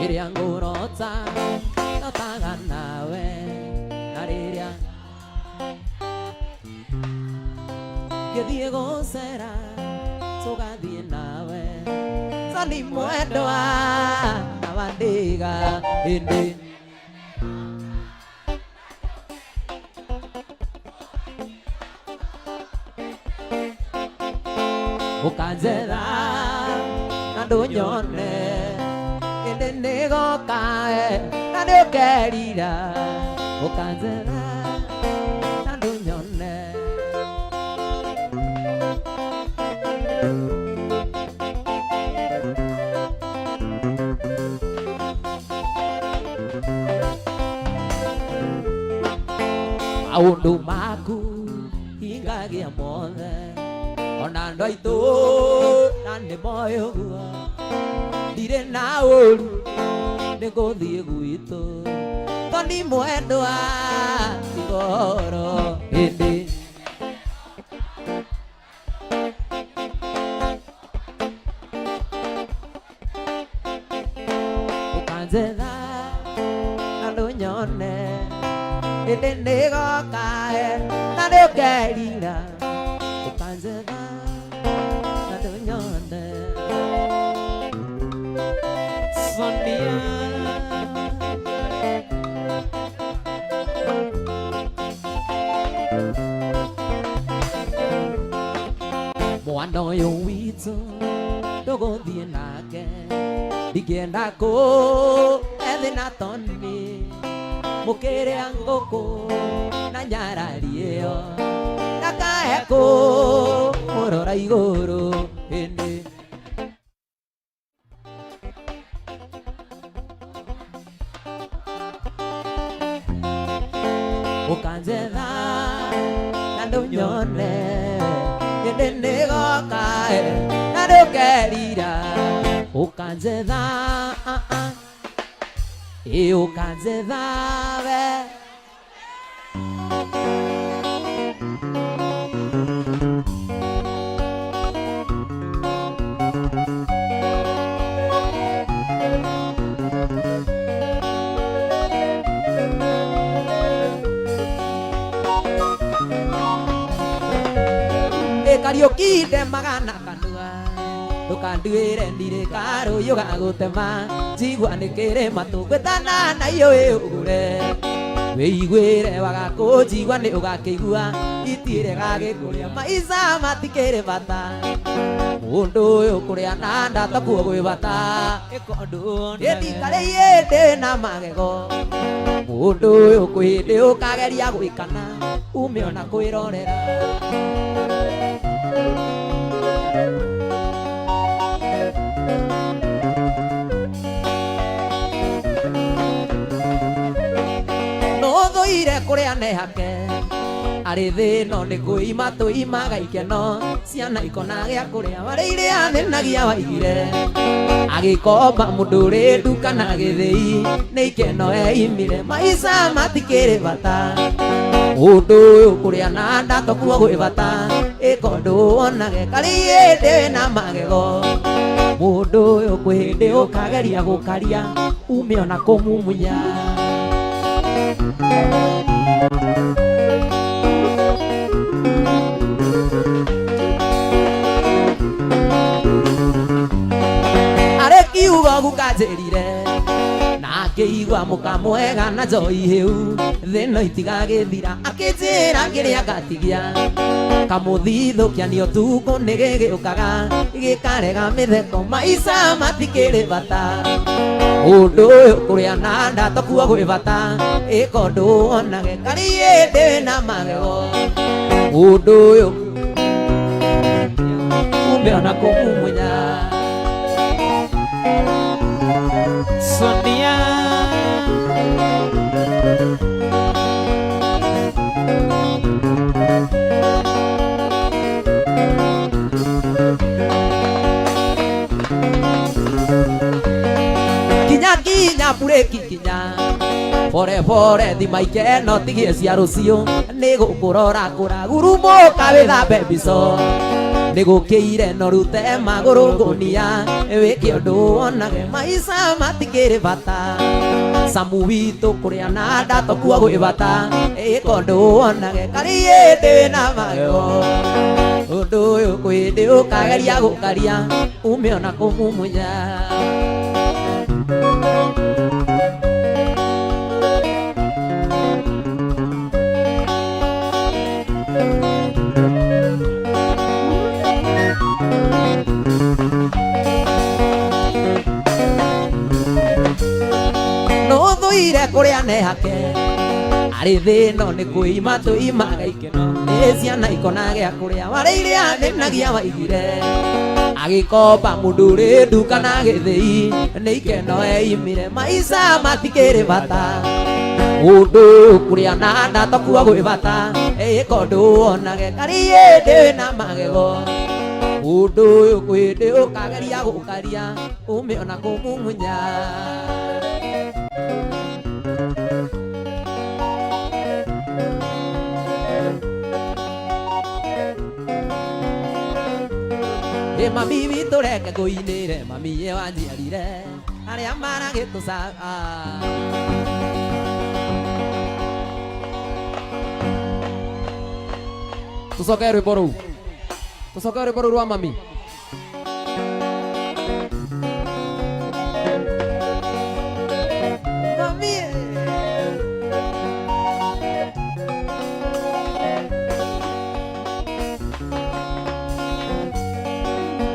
Rĩrĩa ngũrota ndotaga nawe, na rĩrĩa ngĩthiĩ gũcera tũgathiĩ nawe. Toni mwendwa na wandiga hĩndĩ ũkanjetha na ndũnyone, ĩndĩ nĩgoka na nĩũkerira. Ũkanjetha na ndũnyone. Maũndũ maku hingagia mothe, ona andũ aitũ na nĩ moĩ ũguo. Ndirĩ na ũru, nĩ ngũthiĩ gwitũ. Toni mwendwa, tigoro hĩndĩ ũkanjetha na ndũnyone, ĩndĩ nĩgoka na nĩũkerira. Ũkanjetha na ndũnyone. Sonia. Mwana ũyũ witũ ndũgũthiĩ nake, ndingĩenda kũ ethĩ na Toni mũkĩrĩa ngũkũ na nyarari ĩyo, ndakae kũ mũrora igũrũ hĩndĩ. Ũkanjetha na ndũnyone, ĩndĩ nĩgoka na ndũkerira. Ũkanjetha, ĩ ũkanjetha we. Kariũki ndemaga na kanua, ndũkanduĩre ndirĩ karũyũ ga gũtema. Njigua nĩ kĩrĩma tũgwĩtana na iyo ũgũre, wĩiguĩre waga kũnjigua nĩ ũgakĩigua itirĩ gagĩkũrĩa. Maica matikĩrĩ bata, mũndũ ũyũ kũrĩa na nda takuo gwĩ bata. Ĩndikarĩ hĩndĩ na magego, mũndũ ũyũ kwĩ hĩndĩ ũkageria gwĩkana ume ona kwĩrorera. Nũthũire kũrĩa nehake arĩ thĩno nĩ kwĩima tũimaga ikeno, ciana ikona gĩa kũrĩa warĩ irĩa thĩnagia waigire. Agĩkomba mũndũ ũrĩ nduka na gĩthĩi nĩ ikeno eimire. Maica matikĩrĩ bata, mũndũ ũyũ kũrĩa na nda tokuo gwĩ bata. Ĩka ũndũ wonage karĩ hĩndĩ na magego, mũndũ ũyũ kwĩ hĩndĩ ũkageria gũkaria ume ona kũmumunya. Arĩ kiugo gukanjĩrire na akĩigua mũkamwega na njoi hĩu, thĩno itigagĩthira. Akĩnjĩra kĩrĩa ngatigia kamũthithũkia nĩ ũtukũ nĩ gĩgĩũkaga gĩkarega mĩtheko. Maica matikĩrĩ bata, ũndũ ũyũ kũrĩa na nda tokuo gwĩ bata. Ĩka ũndũ wonage karĩ hĩndĩ na magego, ũndũ ũyũ ume ona kũmumunya. Sonia. Kinya kinya bureki kinya pore pore, thima ikeno tigie cia rũciũ nĩ gũkũrora kũra gurumũka wĩthambe mbico. Nĩgũkĩire no rute magũrũ ngũnia wĩke ũndũ wonage maica matikĩrĩ bata Samu witũ kũrĩa na ndatokua gwĩ bata ĩka ũndũ wonage karĩ hĩndĩ wĩna magego ũndũ ũyũ kwĩ hĩndĩ ũkageria gũkaria ume ona kũmumunya. Nũthũire kũrĩa nehake arĩ thĩno nĩ kwĩima tũimaga ikeno nĩ ciana ikona gĩa kũrĩa warĩ iria thĩnagia waigire agĩkomba mũndũ ũrĩ nduka na gĩthĩi nĩ ikeno eimire maica matikĩrĩ bata ũndũ ũyũ kũrĩa na ndatokua gwĩ bata ĩka ũndũ wonage karĩ hĩndĩ wĩna magego ũndũ ũyũ kwĩ hĩndĩ ũkageria gũkaria ume ona kũmumunya. Ĩ mami witũ reke ngũinĩre mami ye wanjiarire arĩa maragĩtũca. Tũcoke rwĩmbo rũu, tũcoke rwĩmbo rũu rwa mami. Mami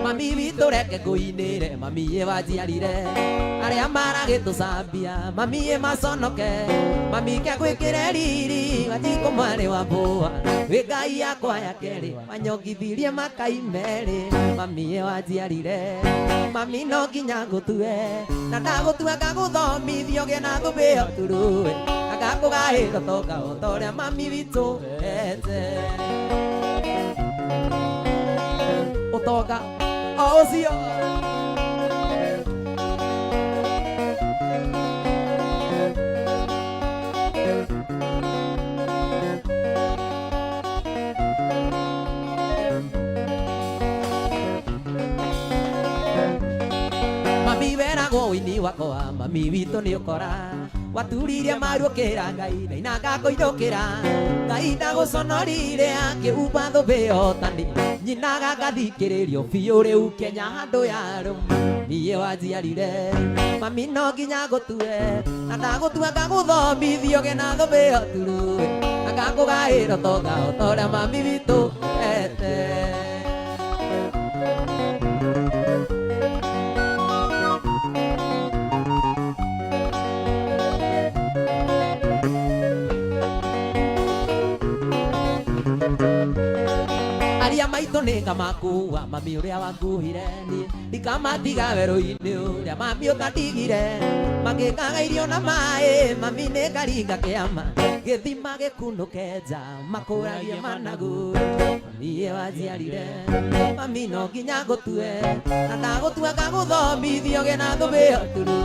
mami witũ reke ngũinĩre mami ye wanjiarire arĩa maragĩtũcambia mami ye maconoke mami ke gwĩkĩre riri wanjikũ mwarĩ wa mbũa wĩ ngai yakwa ya kerĩ wanyongithirie makai merĩ mami ye wanjiarire mami no nginya ngũtue na ndagũtua ngagũthomithia ũgĩe na thũmbĩ ĩyo turue na ngakũgaĩra ũtonga o ta ũrĩa mami witũ ete ũtonga o ũcio. Mami weragwo ũini wakwa mami witũ nĩ ũkora waturirie maru ũkĩra Ngai ndaina ngakũinũkĩra Ngai ndagũconorire akĩhumba thũmbĩ hotani nyinaga ngathikĩrĩrio biũ rĩu Kenya handũ yarũma niĩ wanjiarire mami no nginya ngũtue na ndagũtua ngagũthomithia ũgĩe na thũmbĩ ĩyo turue na ngakũgaĩra ũtonga o ta ũrĩa mami witũ ete. Aria maitũ nĩ ngamakua mami ũrĩa wakuhire niĩ ndikamatiga werũ-inĩ ũrĩa mami ũtandigire mangĩkaga irio na maĩ mami nĩ ngaringa kĩama gĩthima gĩkunũke nja makũragie managu mami ye wanjiarire mami no nginya ngũtue na ndagũtua ngagũthomithia ũgĩe na thũmbĩ ĩyo turu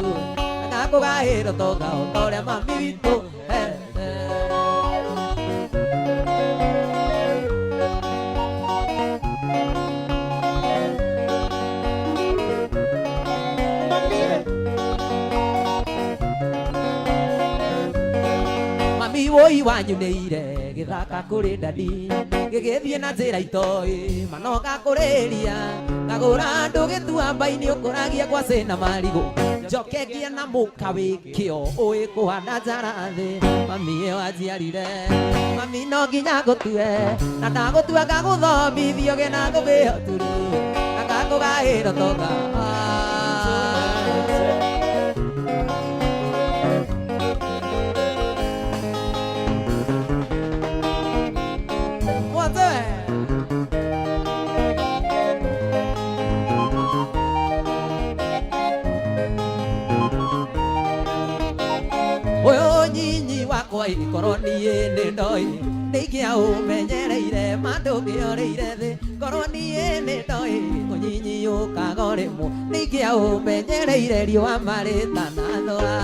na ngakũgaĩra ũtonga o ta ũrĩa mami witũ ete. Mami woi wanyunĩire gĩthaka kũrĩ ndadi gĩgĩthiĩ na njĩra itoĩ manoga kũrĩria ngagũra andũ gĩtuamba-inĩ ũkũragia ngwacĩ na marigũ njoke ngie na mũka wĩ kĩo ũĩ kũhanda njara thĩ mami ye wanjiarire mami no nginya ngũtue na ndagũtua ngagũthomithia ũgĩe na thũmbĩ ĩyo turu na ngakũgaĩra ũtonga. Mwanzo ũyũ nyinyi wakwa korwo niĩ nĩ ndoĩ nĩ ingĩaũmenyereire ma ndũngĩorĩire thĩ korwo niĩ nĩ ndoĩ ũnyinyi ũkaga ũrĩmwo nĩ ingĩaũmenyereire riũa marĩtanathũa.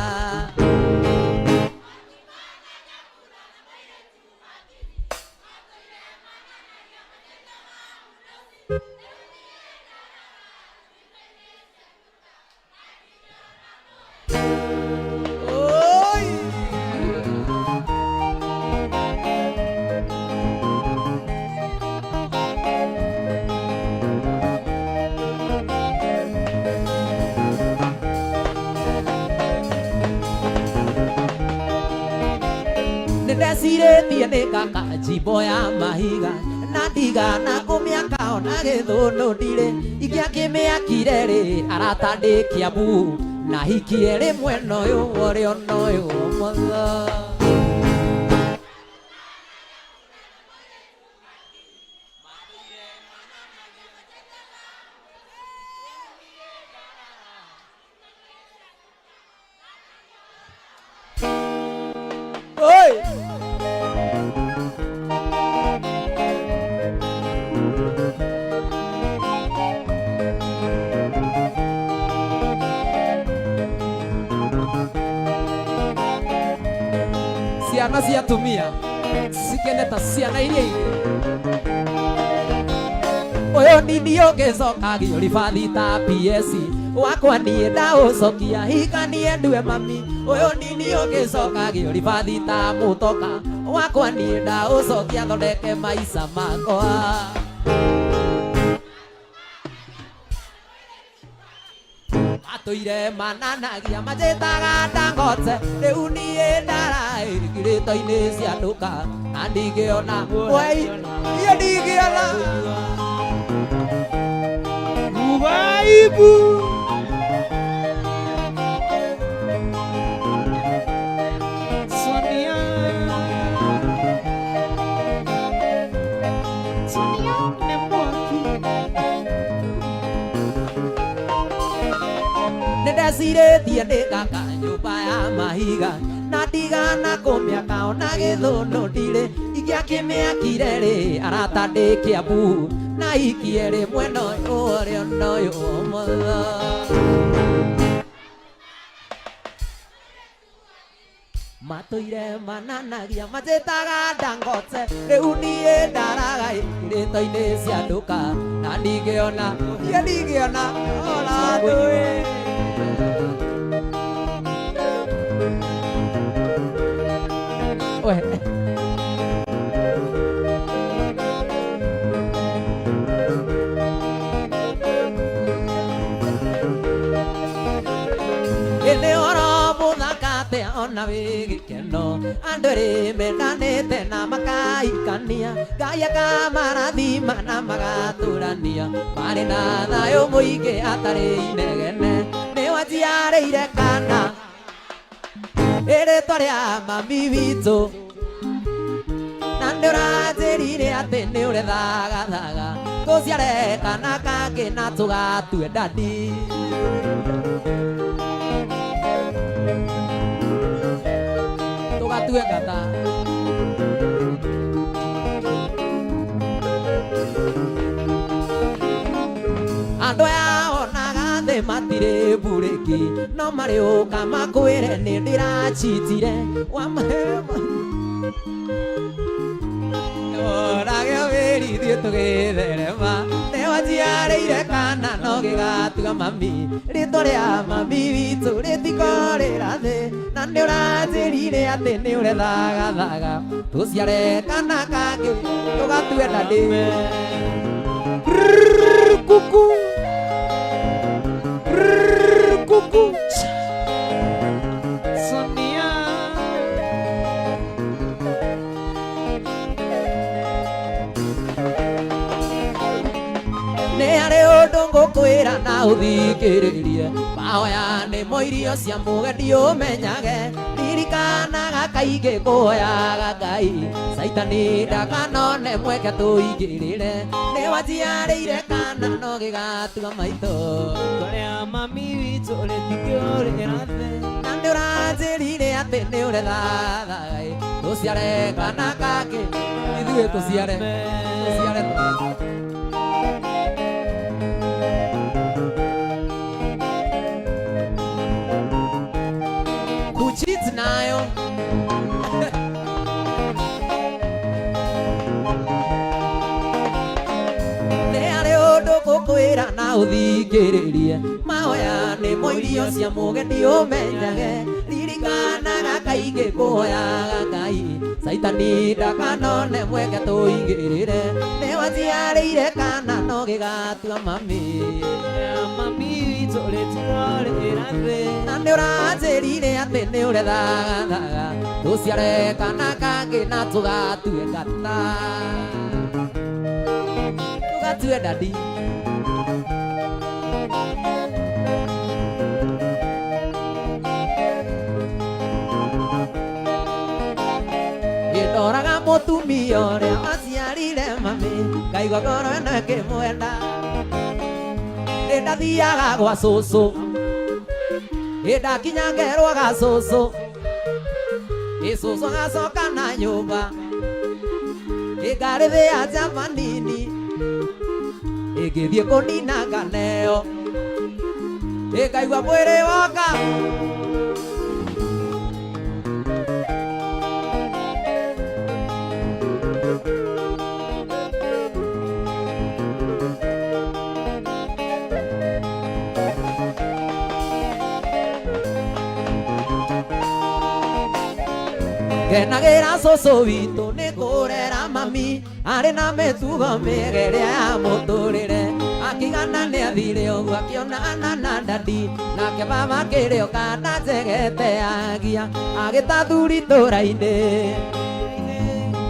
Nĩndecirĩtie nĩ ngaka njimbo ya mahiga na ndigana kũmĩaka ona gĩthũnũ ndirĩ ingĩakĩmĩakire rĩ arata ndĩ Kiambu na hikie rĩmwe noyũ ũrĩa noyũ motho. Oi! Ciana cia atumia cikene ta ciana iria ingĩ. Ũyũ nini ũngĩcokagio ribathi ta PS wakwa niĩ ndaũcokia hikanie ndue mami. Ũyũ nini ũngĩcokagio ribathi ta mũtoka wakwa niĩ ndaũcokia thondeke maica makwa. Matũire mananagia manjĩtaga Dangote rĩu niĩ ndaraĩrĩkirĩto-inĩ cia nduka na ndingĩona wei niĩ ndingĩona. Ubaibu. Sonia. Sonia nĩ mwaki. Nĩndecirĩtie nĩ ngaka nyũmba ya mahiga na ndigana kũmĩaka ona gĩthũnũ ndirĩ ingĩakĩmĩakire rĩ arata ndĩ Kiambu na ikie rĩmwe noyũ ũrĩa noyũ motho. Matũire mananagia manjĩtaga Dangote rĩu niĩ ndaraga ĩkĩrĩto-inĩ cia nduka na ndingĩona niĩ ndingĩona ona ndũĩ. We. Ĩnĩ oro mũthaka atĩa ona wĩ gĩkeno andũ erĩ mendanĩte na makaikania Ngai akamarathima na magatũrania marĩ na thayũ mũingĩ atarĩ inegene nĩ wanjiarĩire kana ĩrĩtwa rĩa mami witũ na nĩ ũranjĩrire atĩ nĩ ũrethagathaga tũciare kana kangĩ na tũgatue ndadi. Tũgatue ngata. Andũ aya onaga thĩ matirĩ mburĩki no marĩũka makwĩre nĩ ndĩrachitire wamahema orage wĩri ithuĩ tũgĩtherema nĩ wanjiarĩire kana no gĩgatua mami rĩtwa rĩa mami witũ rĩtikorĩra thĩ na nĩ ũranjĩrire atĩ nĩ ũrethagathaga tũciare kana kangĩ tũgatue ndadi. Kuku. Kuku. Sonia. Nĩ harĩ ũndũ ngũkwĩra na ũthikĩrĩrie mahoya nĩmo irio cia mũgendi ũmenyage ririkanaga kaingĩ kũhoyaga Ngai caitani ndakanone mweke tũingĩrĩre nĩ wanjiarĩire kana no gĩgatua maitũ. Twarĩa mami witũ rĩtikĩũrĩra thĩ. Na nĩ ũranjĩrire atĩ nĩ ũrethathaga tũciare kana kangĩ ithuĩ tũciare tũciare. Kuchit nayo. Nĩ harĩ ũndũ ngũkwĩra na Ũthikĩrĩrie mahoya nĩmo irio cia mũgeni ũmenyage ririkanaga kaingĩ kũhoyaga Ngai Caitani ndakanone mweke tũingĩrĩre nĩwaciarĩire kana no gĩgatua mami Mami witũ rĩtirorĩra thĩ. Na nĩ ũranjĩrire atĩ nĩ ũrethagathaga tũciare kana kangĩ na tũgatue ngata tũgatue dadi. Ndoraga mũtumia ũrĩa waciarire mami ngaigua ngoro ĩno ĩkĩmwenda nĩ ndathiaga gwa cũcũ ĩ ndakinya ngerwo ga cũcũ ĩ cũcũ agacoka na nyũmba ĩ ngarĩthĩa njama nini ĩ ngĩthiĩ kũnina nganeo ĩ ngaigua mwĩrĩ woka. Ngenagĩra cũcũ witũ nĩ kũrera mami arĩ na mĩtugo mĩega ĩrĩa ya mũtũrĩre akigana nĩ athire ũguo akĩonana na dadi nake baba akĩrĩ o kana njegete agia agĩta thuri itũra-inĩ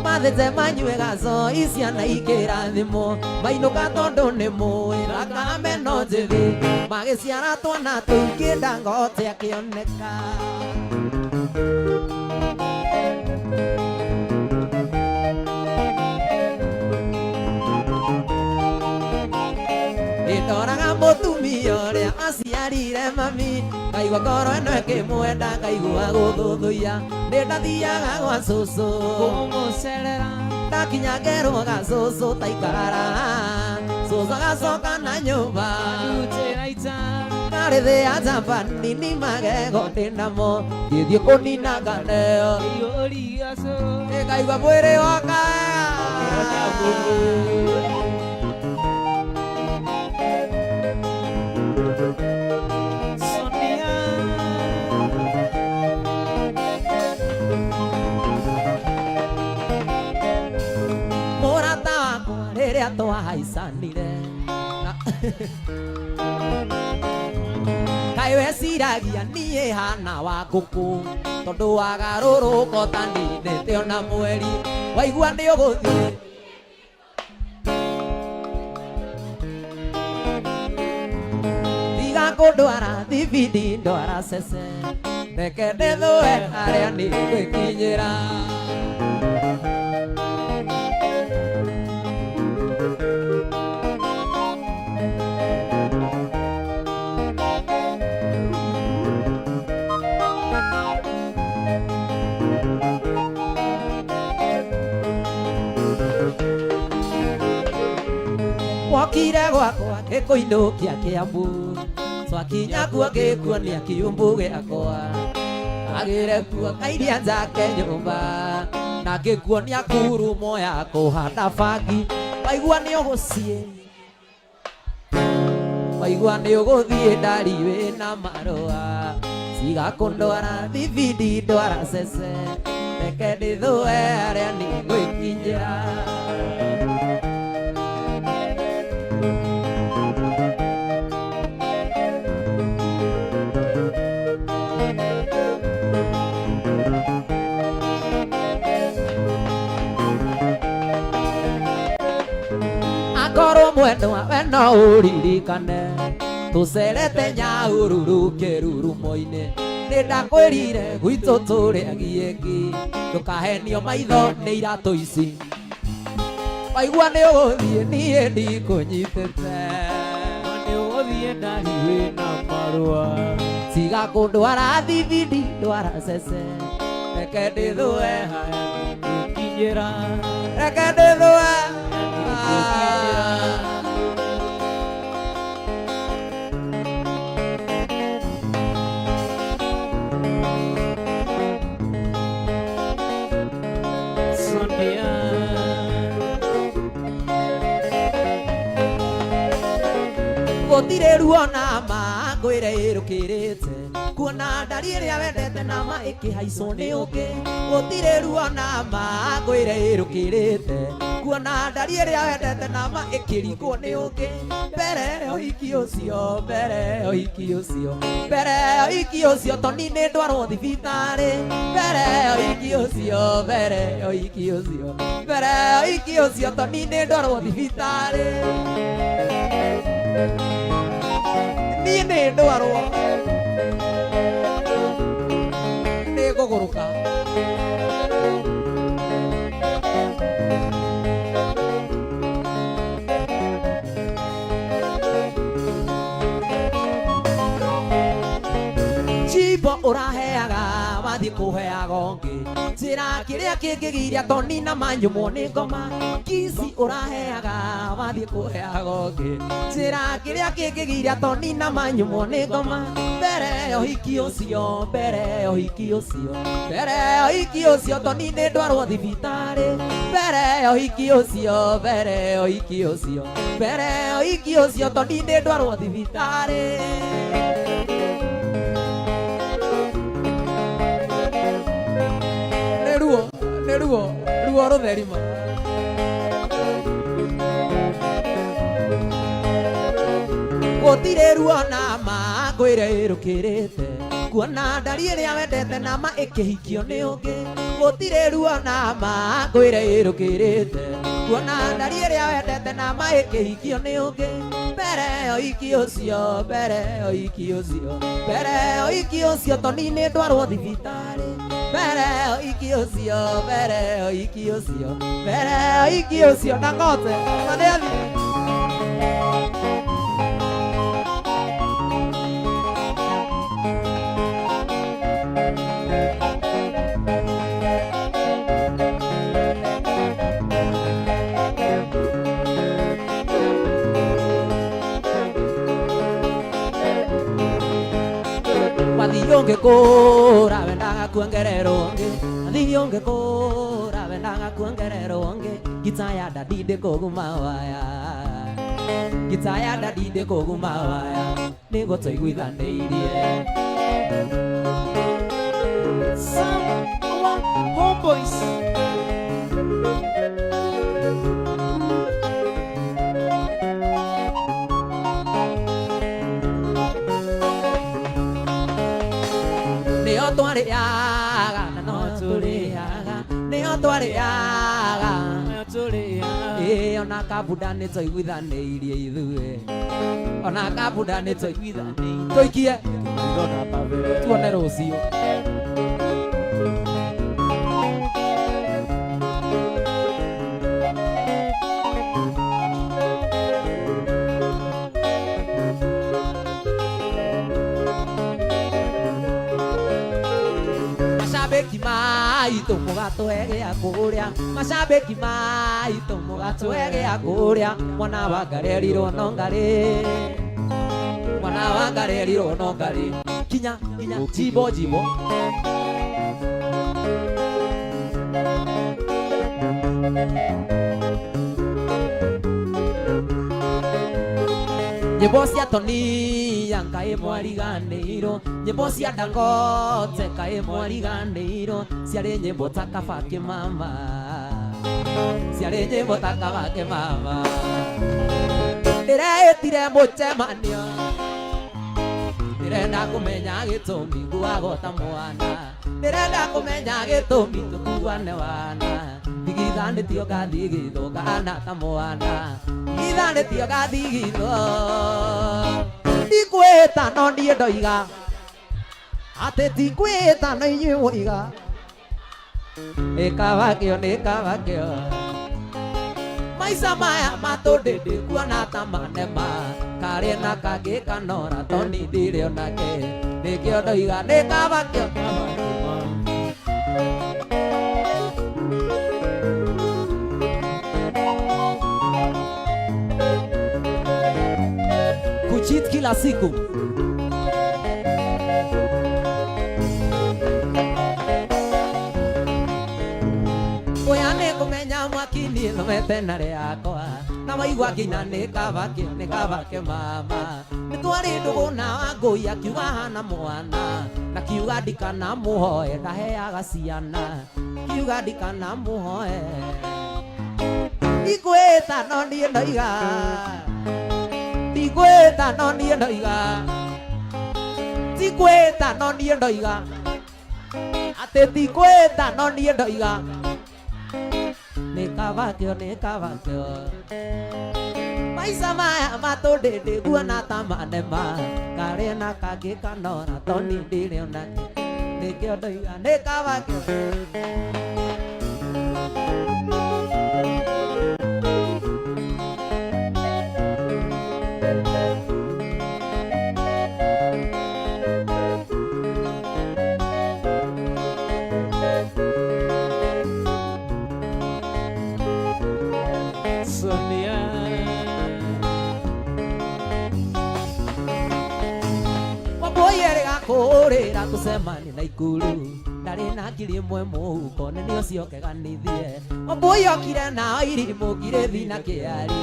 mathĩnje manyue gacoi ciana ikĩrathimwo mainũka tondũ nĩ mũĩ thakame no njĩthĩ magĩciara twana tũingĩ Dangote akĩoneka. Ndoraga mũtumia ũrĩa aciarire mami ngaigua ngoro ĩno ĩkĩmwenda ngaigua gũthũthũiya nĩ ndathiaga gwa cũcũ Kũmũcerera ndakinya ngerwo ga cũcũ taikara cũcũ agacoka na nyũmba ndutĩra ita ngarĩthĩa njamba nini magego ndĩnamo ngĩthiĩ kũnina nganeo iyũria cũrũ ngaigua mwĩrĩ woka. Sonia. Mũrata wakwa rĩrĩa twahaicanire kaĩ weciragia niĩ hana wa ngũkũ tondũ wagarũrũka ũtaninĩte ona mweri waigua nĩ ũgũthiĩ tiga kũndwara thibindi ndwara cece reke ndĩthũe harĩa nĩ ngwĩkinyĩra. Wokire gwakwa ngĩkũinũkia Kĩambu twakinya kuo ngĩkuonia kĩumbu gĩakwa agĩre kuo kairia njake nyũmba na ngĩkuonia ngurumo ya kũhanda bangi waigua nĩ ũgũciĩ waigua nĩ ũgũthiĩ ndari wĩna marũa tiga kũndwara thibindi ndwara cece reke ndĩthũe harĩa nĩ ngwĩkinyĩra. Akorwo mwendwa we no ũririkane tũcerete Nyahururu kĩrurumo-inĩ nĩ ndakwĩrire gwitũ tũrĩ agiĩki ndũkahenio maitho nĩ iratũ ici waigua nĩ ũgũthiĩ niĩ ndikũnyitĩte Nĩ ũgũthiĩ ndari wĩna marũa tiga kũndwara thibindi ndwara cece reke ndĩthũe harĩa ngwĩkinyĩra reke ndĩthũe. Sonia. Gũtirĩ ruo na ma ngwĩre ĩrũkĩrĩte kuona ndari ĩrĩa wendete na ma ĩkĩhaicwo nĩ ũngĩ. Gũtirĩ ruo na ma ngwĩre ĩrũkĩrĩte kuona ndari ĩrĩa wendete na ma ĩkĩringwo nĩ ũngĩ. Mbere ya ũhiki ũcio, mbere ya ũhiki ũcio, mbere ya ũhiki ũcio Toni nĩ ndwarwo thibitarĩ. Mbere ya ũhiki ũcio, mbere ya ũhiki ũcio, mbere ya ũhiki ũcio Toni nĩ ndwarwo thibitarĩ. Niĩ nĩ ndwarwo nĩ ngũgũrũka. Chimbo ũraheaga wathiĩ kũheaga ũngĩ, njĩra kĩrĩa kĩngĩgiria Toni na manyũmwo nĩ ngoma. Kici ũraheaga wathiĩ kũheaga ũngĩ, njĩra kĩrĩa kĩngĩgiria Toni na manyũmwo nĩ ngoma. Mbere ya ũhiki ũcio, mbere ya ũhiki ũcio, mbere ya ũhiki ũcio Toni nĩ ndwarwo thibitarĩ. Mbere ya ũhiki ũcio, mbere ya ũhiki ũcio, mbere ya ũhiki ũcio Toni nĩ ndwarwo thibitarĩ. Nĩ ruo, nĩ ruo, ruo rũtherima. Gũtirĩ ruo na ma ngwĩre ĩrũkĩrĩte kuona ndari ĩrĩa wendete na ma ĩkĩhikio nĩ ũngĩ. Gũtirĩ ruo na ma ngwĩre ĩrũkĩrĩte kuona ndari ĩrĩa wendete na ma ĩkĩhikio nĩ ũngĩ. Mbere ya ũhiki ũcio, mbere ya ũhiki ũcio, mbere ya ũhiki ũcio Toni nĩ ndwarwo thibitarĩ. Mbere ya ũhiki ũcio, mbere ya ũhiki ũcio, mbere ya ũhiki ũcio Dangote manĩathi. Wathiĩ ũngĩkũra wendaga kuongererwo ũngĩ, wathiĩ ũngĩkũra wendaga kuongererwo ũngĩ. Ngita ya dadi ndĩkũguma waya, ngita ya dadi ndĩkũguma waya, nĩguo tũiguithanĩirie. Some our homeboys. Nĩo twarĩaga na no tũrĩaga, nĩo twarĩaga. Ĩĩ ona kabunda nĩ twaiguithanĩirie ithuĩ, ona kabunda nĩ twaiguithanĩirie. Tũikie tuone rũciũ. Macambĩki maitũ mũgatũhe gĩa kũrĩa, macambĩki maitũ mũgatũhe gĩa kũrĩa. Mwana wa ngarerirwo no ngarĩ, mwana wa ngarerirwo no ngarĩ. Kinya kinya jimbo jimbo. Nyĩmbo cia Tonia kaĩ mwariganĩirwo, nyĩmbo cia Dangote kaĩ mwariganĩirwo. Ciarĩ nyĩmbo ta Kabaki mama, ciarĩ nyĩmbo ta Kabaki mama. Ndĩreĩtire mũcemanio, ndĩrenda kũmenya gĩtũmi nguago ta mwana, ndĩrenda kũmenya gĩtũmi tũkuane wana. Ndigithanĩtio ngathigithwo ngahana ta mwana, ndigithanĩtio ngathigithwo. Ndikwĩta no niĩ ndoiga atĩ tikwĩta no inyuĩ mwoiga. Nĩ kabakĩo, nĩ kabakĩo. Maica maya matũndĩ ndĩkuona ta manema, karĩ na kangĩ kanora Toni ndirĩ onake, nĩkĩo ndoiga nĩ kabakĩo. Kucheat kila siku. Oya nĩ kũmenya mwaki niĩ thomete na rĩakwa, na waigua nginya nĩ kabake, nĩ kabake mama. Twarĩ ndũgũ na Wangũi akiuga hana mwana na kiuga ndikanamuhoe ndaheaga ciana kiuga ndikanamuhoe ndikwĩta no niĩ ndoiga ndikwĩta no niĩ ndoiga tikwĩta no niĩ ndoiga atĩ tikwĩta no niĩ ndoiga nĩ kabakĩo nĩ kabakĩo maica maya matũndĩndĩ guona ta manema karĩ na kangĩ kanora toni ndirĩ onake nĩkĩo ndoiga nĩ kabakĩo. Sonia. Wambui erĩga kũũrĩra tũcemanie na ikuru ndarĩ na 1,000 mũhuko nĩ nĩ ũcio keganithie. Wambui okire na irimũ ngirĩthi na kĩarĩ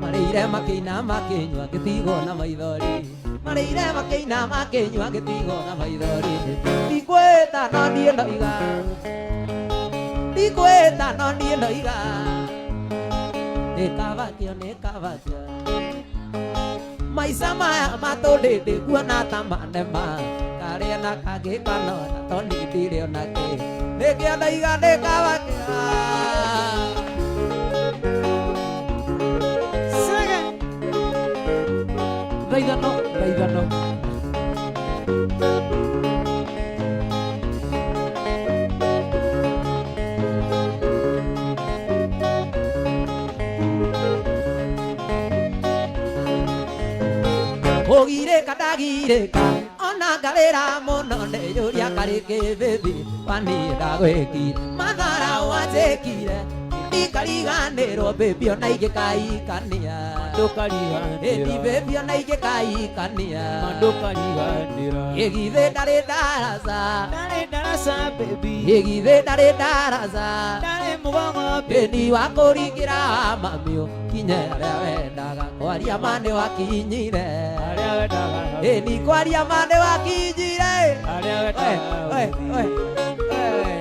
marĩire makĩina makĩnyua ngĩtigwo na maithori marĩire makĩina makĩnyua ngĩtigwo na maithori ndikwĩta no niĩ ndoiga ndikwĩta no niĩ ndoiga nĩ kabakĩo nĩ kabakĩo maica maya matũndĩndĩ guona ta manema karĩa na kangĩ kanora toni ndirĩ onake nĩkĩo ndoiga nĩ kabakĩo. Sege. Thaithano, thaithano. Kũgirĩka ndagirĩka ona ngarĩra mũno ndeyũria karĩ kĩbĩbĩ waniĩ ndagwĩkire mathara wanjĩkire ndikariganĩrwo bĩbĩ ona ingĩkaikania Ndũkariganĩra. ĩni bĩbĩ ona ingĩkaikania Ndũkariganĩra. ĩgithĩ ndarĩ ndaraca Ndarĩ ndaraca baby. ĩgithĩ ndarĩ ndaraca Ndarĩ mũgongo baby. ĩni wa kũringĩra mamiũ kinye harĩa wendaga kwaria ma nĩ wakinyire Harĩa wendaga. ĩni kwaria ma nĩ wakinyire. Harĩa Oe, wendaga. oe, oe, oe.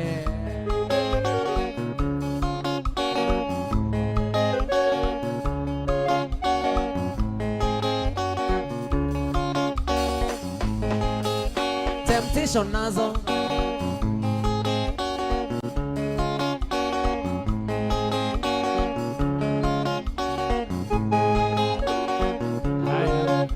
Temptation nazo Haya.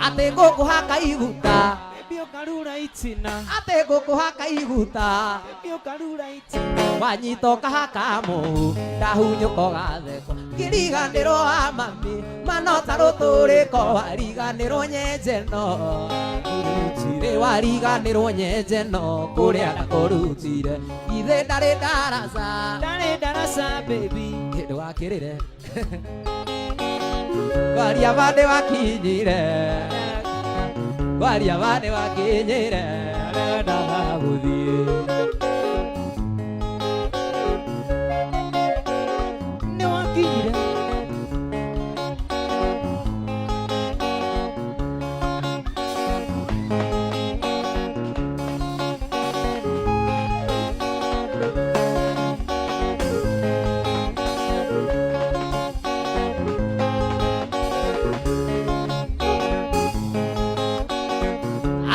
atĩ ngũkũhaka iguta Baby ũkarura itina. atĩ ngũkũhaka iguta Baby ũkarura itina. wanyita ũkahaka mũhu ndahunyũka ũgathekwo ngĩriganĩrwo wa mami manota rũtũrĩko wariganĩrwo nyenjeno ĩ wariganĩrwo nyenjeno kũrĩa ndakũrutire githĩ ndarĩ ndaraca Ndarĩ ndaraca baby. ndũgakĩrĩre kwaria ma nĩ wakinyire kwaria ma nĩ wakinyire Harĩa wendaga gũthiĩ. Nĩ wakinyire.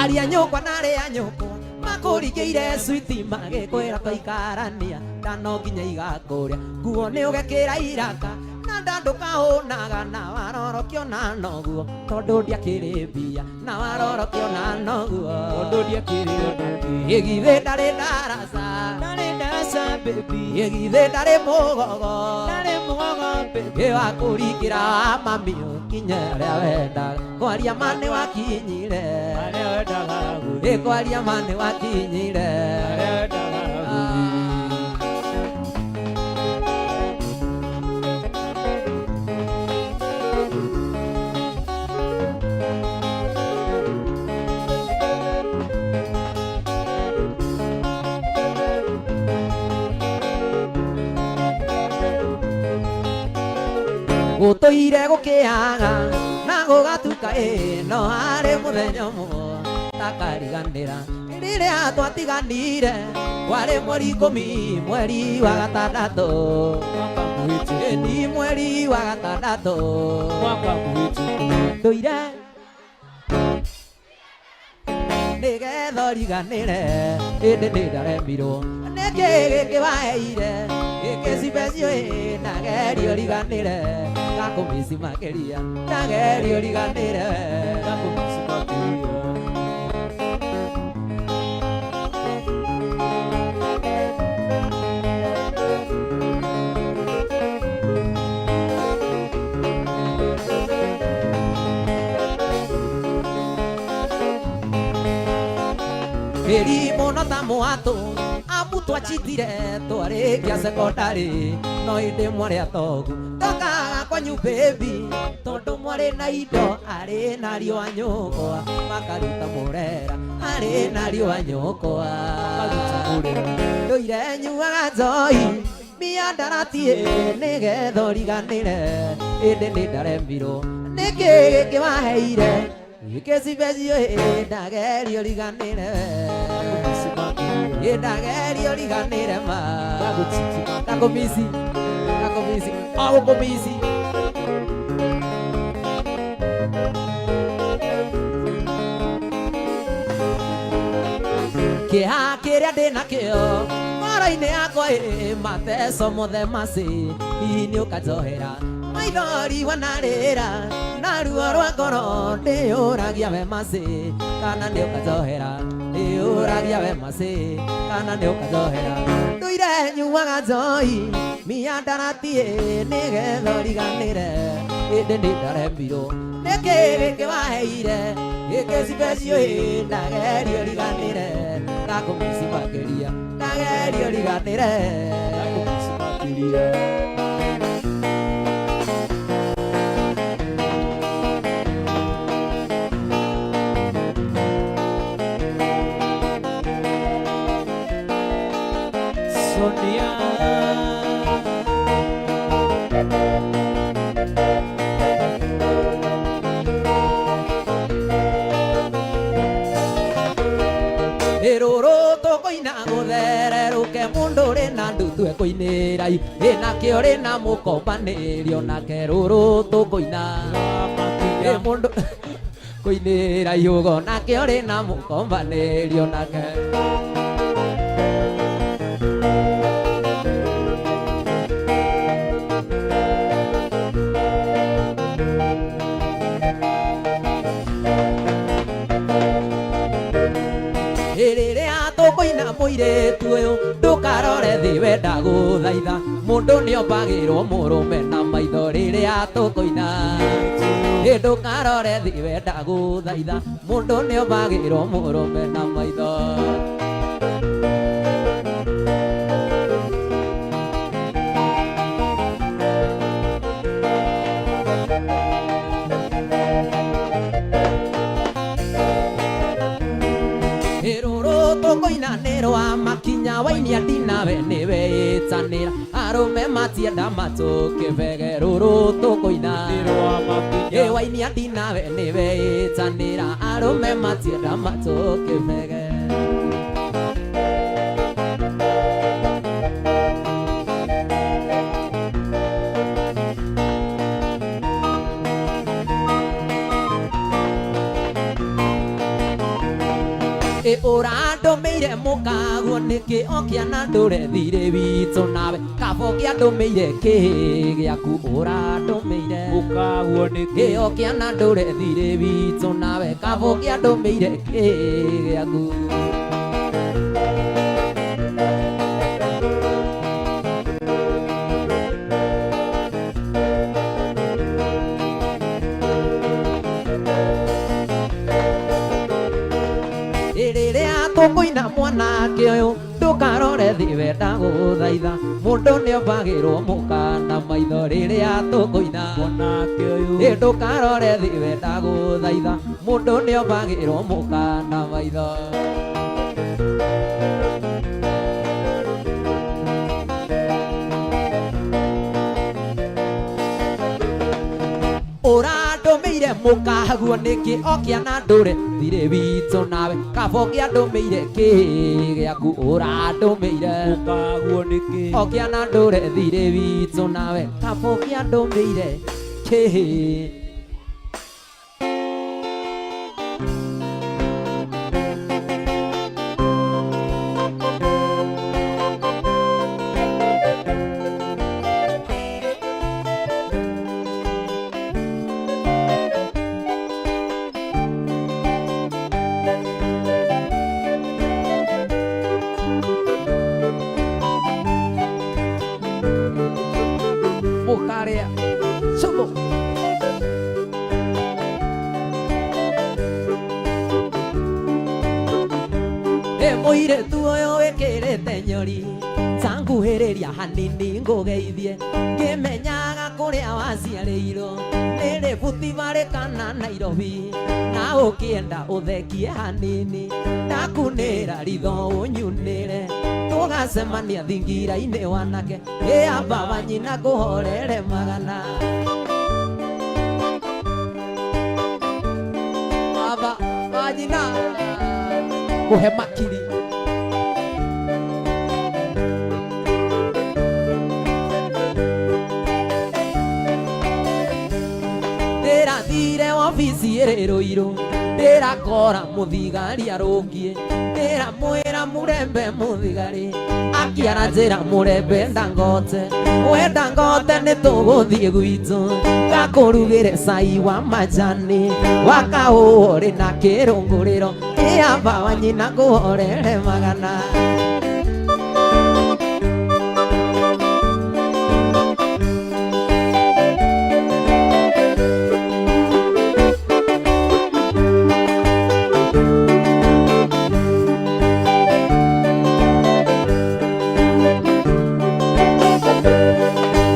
Aria nyũkwa na arĩa nyũkwa makũringĩire switi magĩkwĩra twaikarania ndano nginya igakũrĩa nguo nĩ ũgekĩra iraka na ndandũkahũnaga na warorokio na noguo tondũ ndiakĩrĩ mbia na warorokio na noguo Tondũ ndiakĩrĩ ona kĩ. ĩgithĩ ndarĩ ndaraca Ndarĩ ndaraca baby. ĩgithĩ ndarĩ mũgogo Ndarĩ mũgogo baby. ĩ wakũringĩra wa mami ũkinye harĩa wendaga kwaria ma nĩ wakinyire Harĩa wendaga gũthiĩ. ĩ kwaria ma nĩ wakinyire. Harĩa wendaga gũthiĩ. Gũtũire gũkĩaga na gũgatuka ĩ no harĩ mũthenya ũmwe takariganĩra rĩrĩa twatiganire kwarĩ mweri ikũmi mweri wa gatandatũ Mwaka mũhĩtũku. Ĩni mweri wa gatandatũ Mwaka mũhĩtũku. Ndũire nĩgetha ũriganĩre ĩndĩ nĩ ndaremirwo nĩkĩ gĩkĩ waheire gĩkĩ cibecio ĩ ndageria ũriganĩre ndakũmici makĩria ndageria ũriganĩre Ndakũmici makĩria. Mĩrimũ no ta mwatũ amu twachitire twarĩkia sekondarĩ no ĩndĩ mwarĩ atogu ndokaga kwanyu baby tondũ mwarĩ na indo arĩ na riũa nyũkwa makaruta mũrera arĩ na riũa nyũkwa Makaruta mũrera. Ndũire nyuaga njohi mĩandarati nĩgetha ũriganĩre ĩndĩ nĩ ndaremirwo nĩkĩ gĩkĩ waheire gĩkĩ cibecio ĩ ndageria ũriganĩre Ndakũmici makĩria. ĩ ndageria ũriganĩre ma Ndagũtiti makĩria. ndakũmici ndakũmici o gũkũmici kĩeha kĩrĩa ndĩ nakĩo ngoro-inĩ yakwa ĩ mateco mothe maci hihi nĩ ũkanjohera maithori wanarĩra na ruo rwa ngoro ndĩyũragia we maci kana nĩ ũkanjohera ndĩyũragia we maci kana nĩ ũkanjohera ndũire nyuaga njohi mĩandarati nĩgetha ũriganĩre ĩndĩ nĩ ndaremirwo nĩkĩ gĩkĩ waheire gĩkĩ cibecio ĩ ndageria ũriganĩre ndakũmici makĩria ndageria ũriganĩre Ndakũmici makĩria. Sonia. Ĩrũrũ tũkũina gũthererũke mũndũ ũrĩ na ndutu ekũinĩra ĩnakĩo rĩ na mũkombanĩrio nake rũrũ tũkũina Makinya. ĩ mũndũ kũinĩra iũgo nakĩo rĩ na mũkombanĩrio nake Rĩrĩa tũkũina mũirĩtu ũyũ ndũkarore thĩ wenda gũthaitha mũndũ nĩombagĩrwo mũrũme na maitho rĩrĩa tũkũina ĩ ndũkarore thĩ wenda gũthaitha mũndũ nĩombagĩrwo mũrũme na maitho Ĩrũrũ tũkũina nĩ rwa makinya wainia ndinawe nĩwe ĩtanĩra arũme matienda matũ kĩbege rũrũ tũkũina Nĩ rwa makinya. ĩ wainia ndinawe nĩwe ĩtanĩra arũme matienda matũ kĩbege Ĩ ũrandũmĩire mũkaguo nĩkĩ okia na ndũre thirĩ witũ nawe kabo kĩandũmĩire kĩ gĩaku ũrandũmĩire Mũkaguo nĩkĩ? Ĩ okia na ndũre thirĩ witũ nawe kabo kĩandũmĩire kĩ gĩaku Rĩrĩa tũkũina mwanake ũyũ ndũkarore thĩ wenda gũthaitha mũndũ nĩombagĩrwo mũka na maitho rĩrĩa tũkũina Mwanake ũyũ. Ĩ ndũkarore thĩ wenda gũthaitha mũndũ nĩombagĩrwo mũka na maitho Mũkaguo nĩkĩ okia na ndũre thirĩ witũ nawe kabo kĩandũmĩire kĩ gĩaku ũrandũmĩire Mũkaguo nĩkĩ okia na ndũre thirĩ witũ nawe kabo kĩandũmĩire kĩ. Mũkarĩa cumu. Ĩ mũirĩtu ũyũ wĩkĩrĩte nyori tanguhĩrĩria hanini ngũgeithie ngĩmenyaga kũrĩa waciarĩirwo nĩ Rift Valley kana Nairobi na ũkĩenda ũthekie hanini ndakunĩra ritho ũnyunĩre tũgacemania thingira-inĩ wanake ĩ amba wa nyina ngũhorere magana. Baba wa nyina kũhe makiri. Ndĩrathire wabici ĩrĩ Rũirũ ndĩrakora mũthigari arũngiĩ ndĩramwĩra mũrembe mũthigari akiara njĩra mũrembe Dangote we Dangote nĩtũgũthiĩ gwitũ ngakũrugĩre cai wa majani wa kahũa ũrĩ na kĩrũngũrĩro ĩ amba wa nyina ngũhorere magana.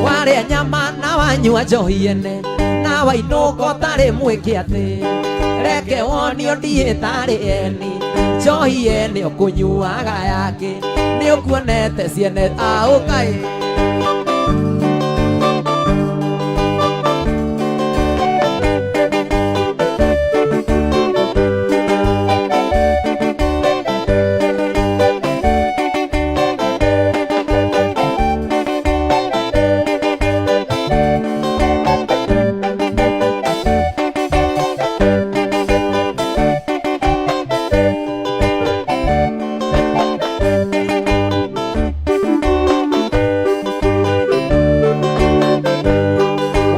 Warĩa nyama na wanyua njohi ene na wainũka ũtarĩ mwĩke atĩ reke wonio ndiĩtarĩ eni njohi ene ũkũnyuaga yake nĩ ũkuonete ciene aũkaĩ.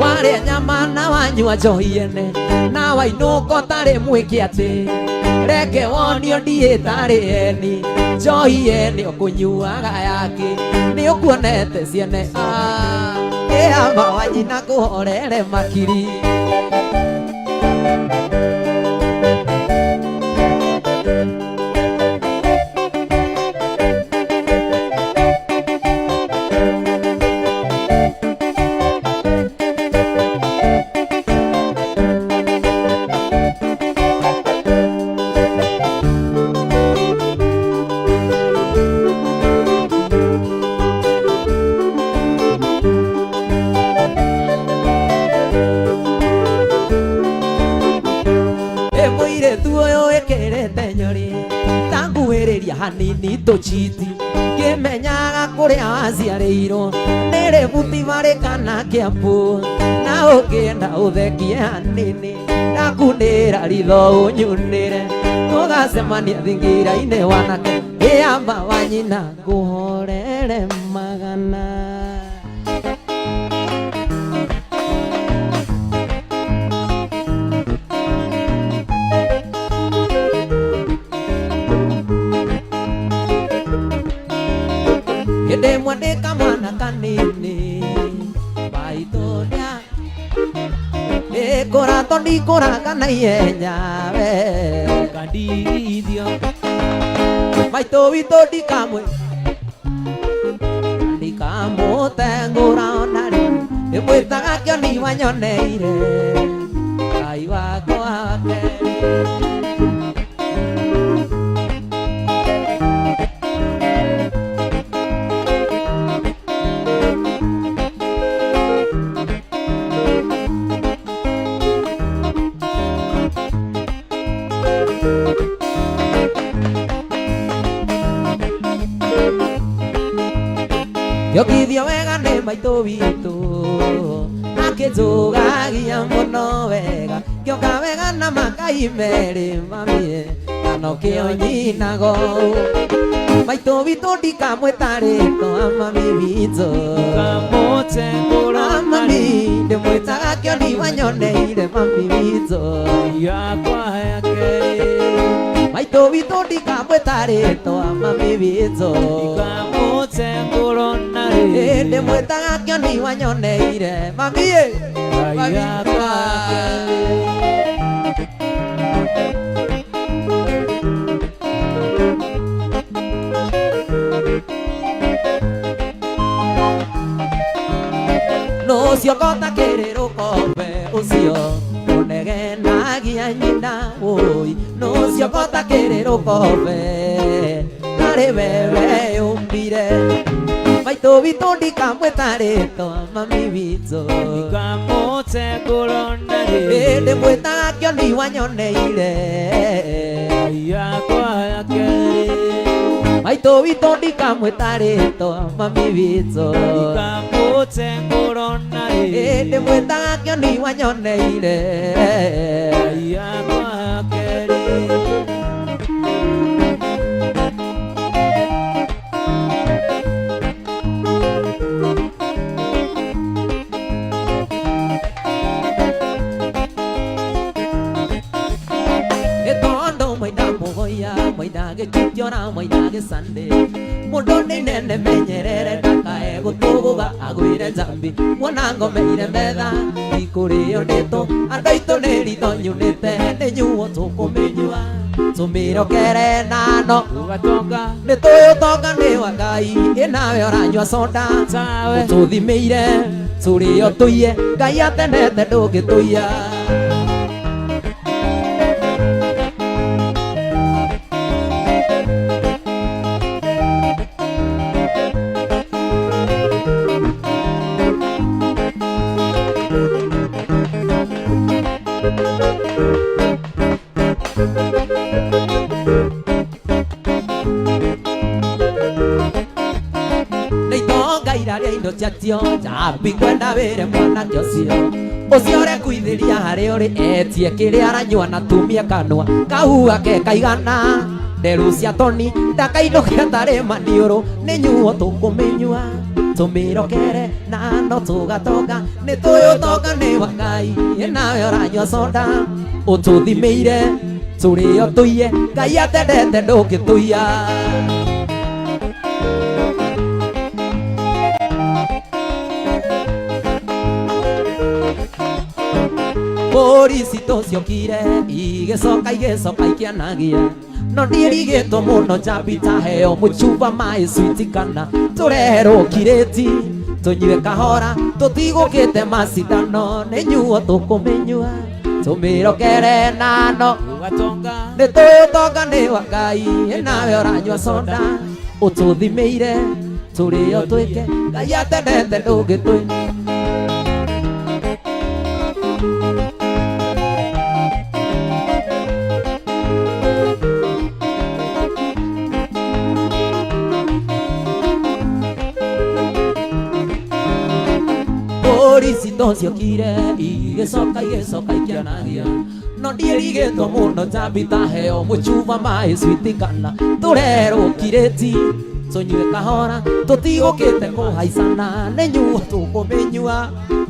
Warĩa nyama na wanyua njohi ene na wainũka ũtarĩ mwĩke atĩ reke wonio ndiĩtarĩ eni njohi ene ũkũnyuaga yake nĩ ũkuonete ciene ĩ amba wa nyina ngũhorere makiri. Ĩ mũirĩtu ũyũ wĩkĩrĩte nyori tanguhĩrĩria hanini tũchiti ngĩmenyaga kũrĩa waciarĩirwo nĩ Rift Valley kana Kiambu na ũkĩenda ũthekie hanini ndakunĩra ritho ũnyunĩre tũgacemania thingira-inĩ wanake ĩ amba wa nyina ngũhorere magana. Hĩndĩ ĩmwe ndĩ kamwana kanini maitũ ndĩkũratwo ndikũraga na ihenya we Kandirithio maitũ witũ ndikamwe ndikamũtengũra ona rĩ ĩmwĩtaga kĩoni wanyoneire Ngai wakwa wa kerĩ. Ngĩongithio wega nĩ maitũ witũ akĩnjũgagia mũno wega ngĩonga wega na makai merĩ mamie kana kĩo nyinago maitũ witũ ndikamwĩta rĩtwa mami witũ Kamũtengũra mami ndĩmwĩtaga kĩoni wanyoneire mami witũ yakwa ya kerĩ maitũ witũ ndikamwĩta rĩtwa mami witũ Kamũtengũra na rĩ ndĩmwĩtaga kĩoni wanyoneire mami ĩ mami yakwa ya kerĩ Nũcio ngota kĩrĩ rũkombe ũcio ũnegenagia nyina ũi nũcio ngota kĩrĩ rũkombe tarĩ wewe ũmbire maitũ witũ ndikamwĩta rĩtwa mami witũ Kamũtengũra na rĩ ndĩmwĩtaga kĩoni wanyoneire yakwa ya kerĩ maitũ witũ ndikamwĩta rĩtwa mami witũ Kamũtengũra na rĩ ndĩmwĩtaga kĩoni wanyoneire yakwa ya kerĩ Itondo mwaina mugoya mwaina gĩchutiora mwaina gĩcande mũndũ nĩ nene menyerere ndakae gũtũgũga agwĩre njambi muona ngomeire metha ikũrĩo ndĩtũ andũ aitũ nĩ ritho nyunĩte nĩ nyuo tũkũmĩnyua tũmĩrokere nano Ũgatonga nĩ tũĩ ũtonga nĩ wa Ngai ĩ nawe ũranyua soda tawe ũtũthimĩire tũrĩo tũiye Ngai atenete ndũngĩtũiya. Nĩ itonga iraria indo ciacio njambi kwenda wĩre mwanake ũcio ũcio ũrekuithĩria harĩa ũrĩ etie kĩrĩa aranyua na tumie kanua kau ake kaigana nderu cia toni ndakainũke atarĩ maniũrũ nĩ nyuo tũkũmĩnyua tũmĩrokere na no tũgatonga nĩ tũĩ ũtonga nĩ wa Ngai ĩ nawe ũranyua soda ũtũthimĩire tũrĩo tũiye Ngai atendete ndũngĩtũiya. Polisi tũciokire igĩcoka igĩcoka ikĩanagia no ndiĩrigĩtwo mũno njambi taheo mũcuba maĩ switi kana tũreherwo kirĩti tũnyue kahora tũtigũkĩte macindano nĩ nyuo tũkũmĩnyua tũmĩrokere nano Ũgatonga nĩ tũĩ ũtonga nĩ wa Ngai ĩ nawe ũranyua soda ũtũthimĩire tũrĩo twĩke Ngai atendete ndũngĩtũi. Polisi tũciokire igĩcoka igĩcoka ikĩanagia no ndiĩrigĩtwo mũno njambi taheo mũcuba maĩ switi kana tũrerwo kirĩti tũnyue kahora tũtigũkĩte kũhaicana nĩ nyuo tũkũmĩnyua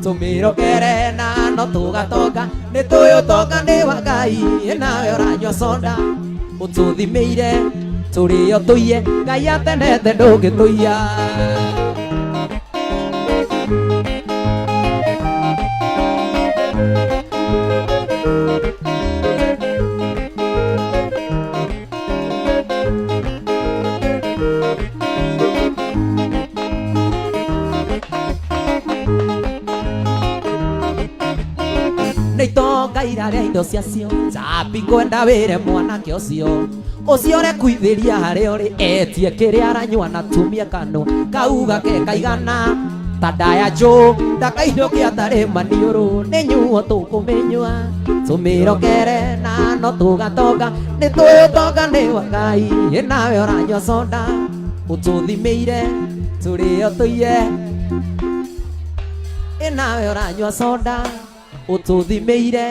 tũmĩrokere na no tũgatonga nĩ tũĩ ũtonga nĩ wa Ngai ĩ nawe ũranyua soda ũtũthimĩire tũrĩo tũiye Ngai atenete ndũngĩtũiya. Nĩ itonga iraria indo ciacio njambi kwenda wĩre mwanake ũcio ũcio ũrekuithĩria harĩa ũrĩ etie kĩrĩa aranyua na tumie kanua kau gake kaigana ta ndaya njũ ndakainũke atarĩ maniũrũ nĩ nyuo tũkũmĩnyua tũmĩrokere na no tũgatonga nĩ tũĩ ũtonga nĩ wa Ngai ĩ nawe ũranyua soda ũtũthimĩire Tũrĩo tũiye. Ĩ nawe ũranyua soda ũtũthimĩire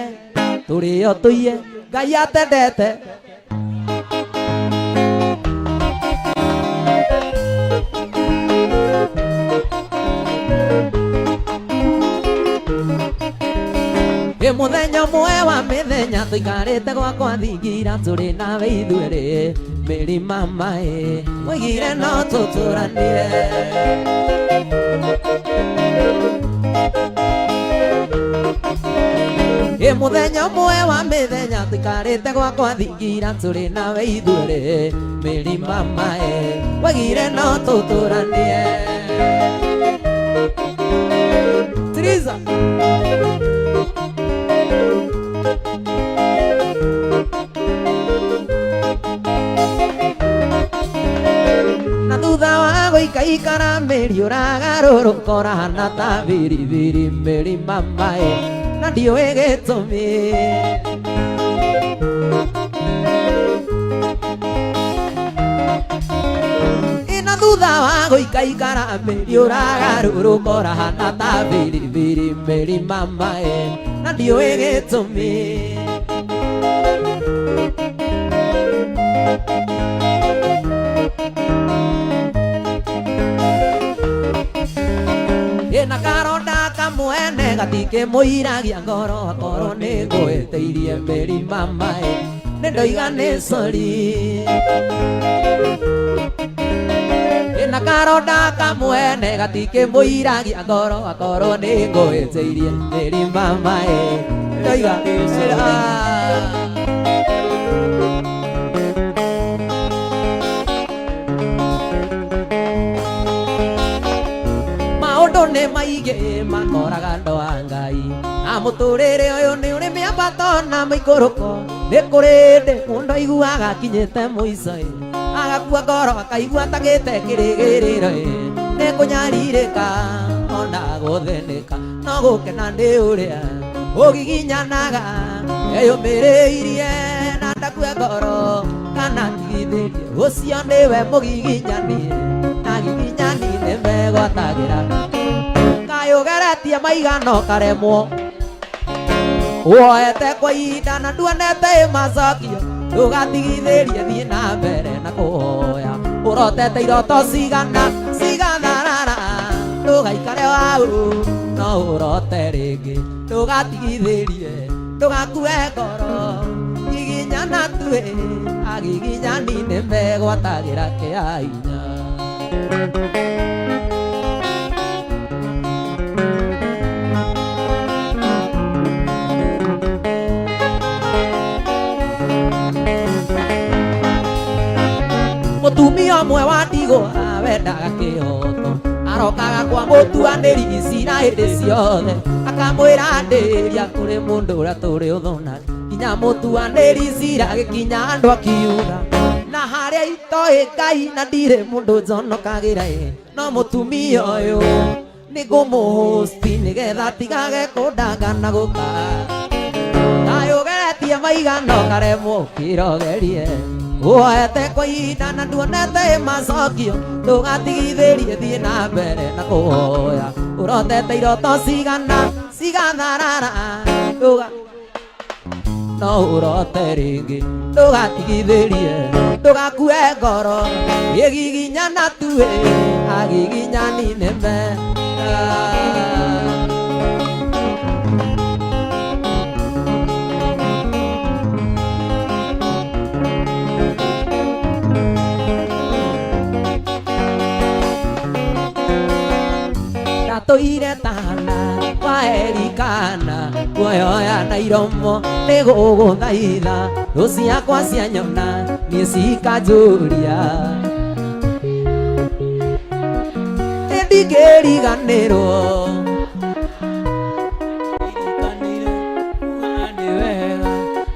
tũrĩo tũiye. Ngai atendete. Ĩ mũthenya ũmwe wa mĩthenya tũikarĩte gwakwa thingira tũrĩ nawe ithuerĩ mĩrima maĩ woigire no tũtũranire. Ĩ mũthenya ũmwe wa mĩthenya tũikarĩte gwakwa thingira tũrĩ nawe ithuerĩ mĩrima maĩ woigire no tũtũranie. Tiriza. Na thutha wa gũikaikara mĩri ũragarũrũka ũrahana ta biribiri mĩrima maĩ na ndiũĩ gĩtũmi. Ĩ na thutha wa gũikaikara mĩri ũragarũrũka ũrahana ta biribiri mĩrima maĩ na ndiũĩ gĩtũmi. Ĩna karonda kamwene gatikĩmũiragia ngoro akorwo nĩ ngũĩtĩirie mĩrima maĩ nĩ ndoiga nĩ sori. Ĩna karonda kamwene gatikĩmũiragia ngoro akorwo nĩ ngũĩtĩirie mĩrima maĩ ndoiga nĩ sori. Maũndũ nĩ maingĩ makoraga andũ a Ngai na mũtũrĩre ũyũ nĩ ũrĩ mĩambato na mĩikũrũko. Nĩ kũrĩ hĩndĩ mũndũ aiguaga akinyĩte mũico ĩ, agakua ngoro akaigua tagĩte kĩrĩgĩrĩro ĩ, nĩ kũnyarirĩka ona gũthĩnĩka no gũkena nĩ ũrĩa ũgiginyanaga eyũmĩrĩirie na ndakue ngoro kana tigithĩrie ũcio nĩwe mũgiginyani na giginyani nĩ megwatagĩra. Kaĩ ũgeretie maigana ũkaremwo woete kwa ihinda na nduonete ĩ macokio ndũgatigithĩrie thiĩ na mbere na kũhoya ũrotete iroto cigana cigatharara ndũgaikare wau no ũrote rĩngĩ ndũgatigithĩrie ndũgakue ngoro giginyana tuĩ agiginyani nĩ megwatagĩra kĩa hinya. Mũtumia ũmwe wa ndigwa wendaga kĩhoto arokaga kwa mũtuanĩri cira hĩndĩ ciothe akamwĩra ndĩria kũrĩ mũndũ ũrĩa tũrĩ ũthũ nake nginya mũtuanĩri cira gĩkinya andũ akiuga na harĩa itoĩ Ngai na ndirĩ mũndũ njonokagĩra ĩ no mũtumia ũyũ nĩngũmũhosti nĩgetha atigage kũndanga na gũka. Kaĩ ũgeretie maigana ũkaremwo ũkĩrogerie woete kwa ihinda na nduonete macokio ndũgatigithĩrie thiĩ na mbere na kũhoya ũrotete iroto cigana cigatharara ndũga no ũrote rĩngĩ ndũgatigithĩrie ndũgakue ngoro ĩgiginyana tuĩ agiginyani nĩ mega. Ndatũire tana kwa Elikana kuoyoya na iromo nĩ gũgũthaitha thũ ciakwa cianyona niĩ cikanjũria ĩ ndingĩriganĩrwo. Ndirikanire kuga nĩ wega.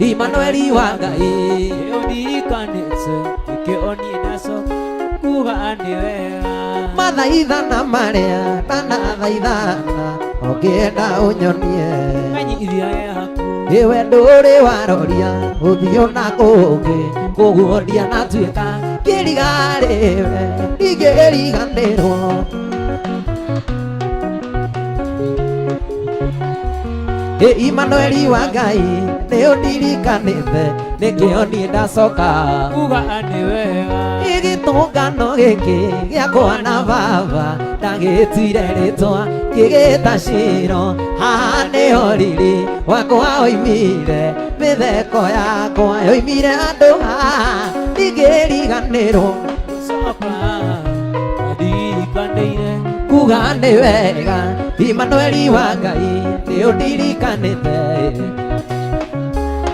Imanueli wa Ngai. Nĩkĩo ndirikanĩte nĩkĩo niĩ ndacoka kuga nĩ wega. Mathaithana marĩa ndanathaithana ũngĩenda ũnyonie Menyithia yaku. Iwe ndũrĩ waroria ũthiũ na kũngĩ koguo ndianatuĩka kĩrigarĩwe ndingĩriganĩrwo. Ĩ Imanueli wa Ngai nĩ ũndirikanĩte nĩkĩo niĩ ndacoka kuga nĩ wega. Gĩtũngano gĩkĩ gĩakwa na baba ndagĩtuire rĩtwa kĩgĩta Shiro. Haha nĩho riri wakwa oimire, mĩtheko yakwa yoimire handũ haha ndingĩriganĩrwo. Gũcoka ndirikanĩire Kuga nĩ wega Imanueli wa Ngai nĩ ũndirikanĩte.